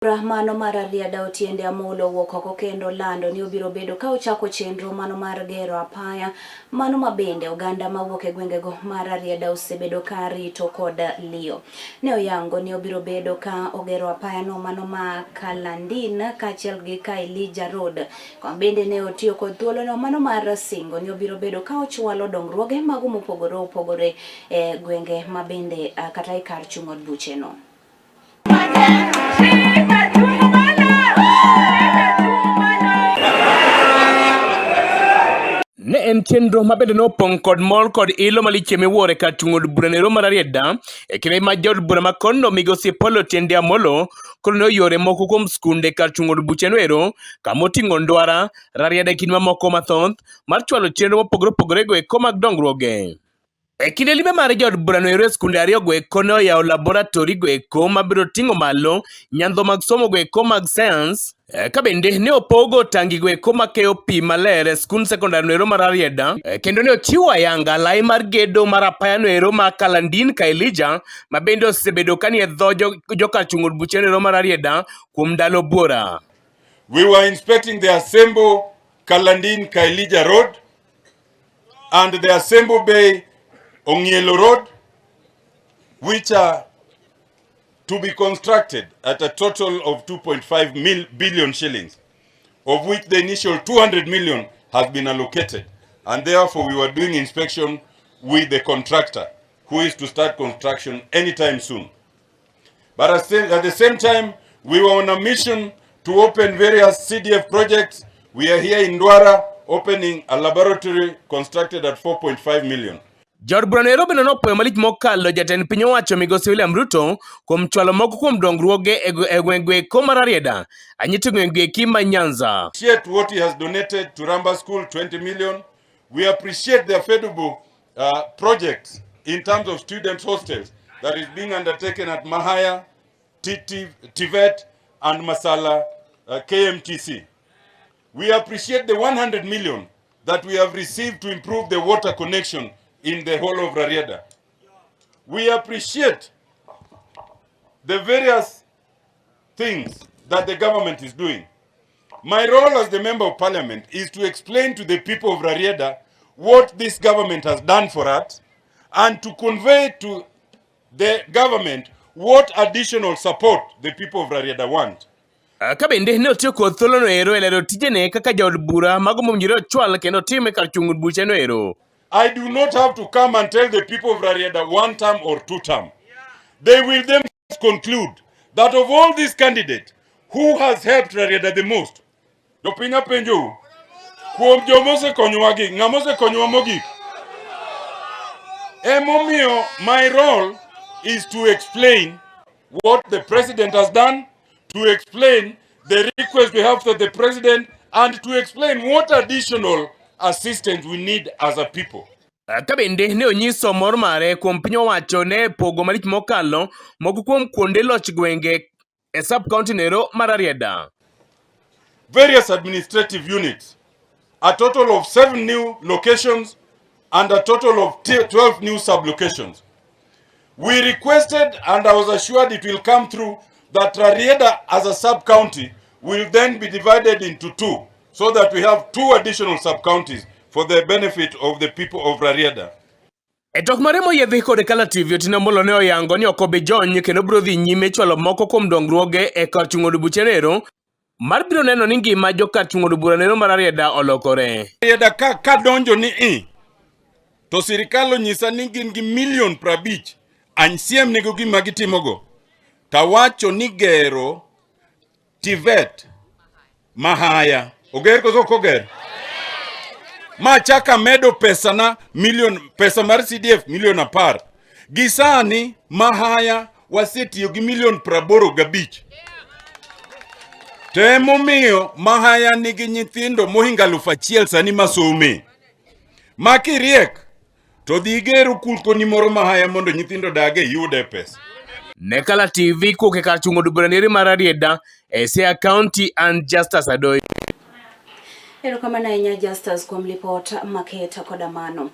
Bura mano mar Rarieda Otiende Amolo owuok oko kendo lando ni obiro bedo ka ochako chenro mano mar gero apaya mano ma bende oganda mawuok e gwengego mar Rarieda osebedo ka rito kod liyo. Ne oyango ni obiro bedo ka ogero apaya no mano ma Kalandin kaachiel gi Kaelija Road. Kama bende ne otiyo kod thuolono mano mar singo ni obiro bedo ka ochwalo dongruoge mago mopogore opogore e gwenge ma bende kata e kar chung' od bucheno. Ne en chenro ma bende nopong' kod mor kod ilo malich miwuoro e kar chung' od bura nero mar Rarieda e kinde ma jaod bura ma kono migosi Paul Otiende Amolo koro ne oyore moko kuom skunde kar chung' od bucheno ero kama oting'o Ndwara, Rarieda e kind mamoko mathoth mar chwalo chenro mopogore opogore go eko mag dongruoge. E kinde limbe mar jaod burano ero e skunde ariyogo eko ne oyawo laboratori go eko mabiro ting'o malo nyandho mag somo go eko mag sayans eh, ka bende ne opogo tangi go eko makeyo pi maler e skund sekondar no ero mar Rarieda eh, kendo ne ochiwo ayanga lai mar gedo mar apaya no ero ma Kalandin ka Elija ma bende osebedo ka nie dho joka chung' od buche no ero mar Rarieda kuom ndalo buora. We were inspecting the Asembo Kalandin Kaelija Road and the Asembo Bay Ongielo Road, which are to be constructed at a total of 2.5 billion shillings, of which the initial 200 million has been allocated. And therefore, we were doing inspection with the contractor, who is to start construction anytime soon. But at the same time, we were on a mission to open various CDF projects. We are here in Ndwara opening a laboratory constructed at 4.5 million. Jaod bura Nairobi no nopuoyo malich mokalo jatend piny owacho migosi William Ruto kuom chwalo moko kuom dongruoge e e gweng' eko mar Rarieda, anyito gweng' eki ma Nyanza. Appreciate what he has donated to Ramba School, 20 million. We appreciate the affordable projects in terms of student hostels that is being undertaken at Mahaya, TVET, and Masala KMTC. We appreciate the 100 million that we have received to improve the water connection in the whole of Rarieda. We appreciate the various things that the government is doing. My role as the member of parliament is to explain to the people of Rarieda what this government has done for us and to convey to the government what additional support the people of Rarieda want. Ka bende ne otiyo kod thuolono ero e lero tijene kaka jaod bura mago mowinjore ochwal kendo otim e kar chung' od bucheno ero. I do not have to come and tell the people of Rarieda one term or two term. They will themselves conclude that of all these candidates, who has helped Rarieda the most? Jopiny apenjou, kuom joma osekonyowa gi, ng'ama osekonyowa mogik? Emomiyo my role is to explain what the president has done, to explain the request we have for the president, and to explain what additional assistance we need as a people. Ka bende ne onyiso mor mare kuom piny owacho ne pogo malich mokalo moko kuom kuonde loch gwenge e sub county nero mar Rarieda. Various administrative units, a total of 7 new locations and a total of 12 new sub-locations. We requested, and I was assured it will come through, that Rarieda as a sub-county will then be divided into 2, so that we have 2 additional sub-counties for the benefit of the people of Rarieda. E tok mare moyiedhi kod Kala TV, Otiende Amolo ne oyango ni ok obi jony kendo biro dhi nyime chwalo moko kuom dongruoge e kar chung' od buche nero mar biro neno ni ngima jokar chung' od bura nero mar Rarieda olokore. Rarieda ka donjo ni i, to sirikal onyisa ni gin gi milion 50, ansiem nego gima gitimogo. Tawacho ni gero TVET Mahaya oger koso ok oger? Ma chaka medo pesana milion, pesa mar CDF milion 10. Gi sani Mahaya wasetiyo gi milion 85. To emomiyo Mahaya nigi nyithindo mohingo 1000 sani masome. Ma kiriek to dhi iger okulkoni moro Mahaya mondo nyithindo dage iyude pesa. Ne Kala TV kuok e kar chung' od bura neri mar Rarieda e Siaya County and Justus Adoyo. Erokamano ahinya Justus kuom lipot maket koda mano.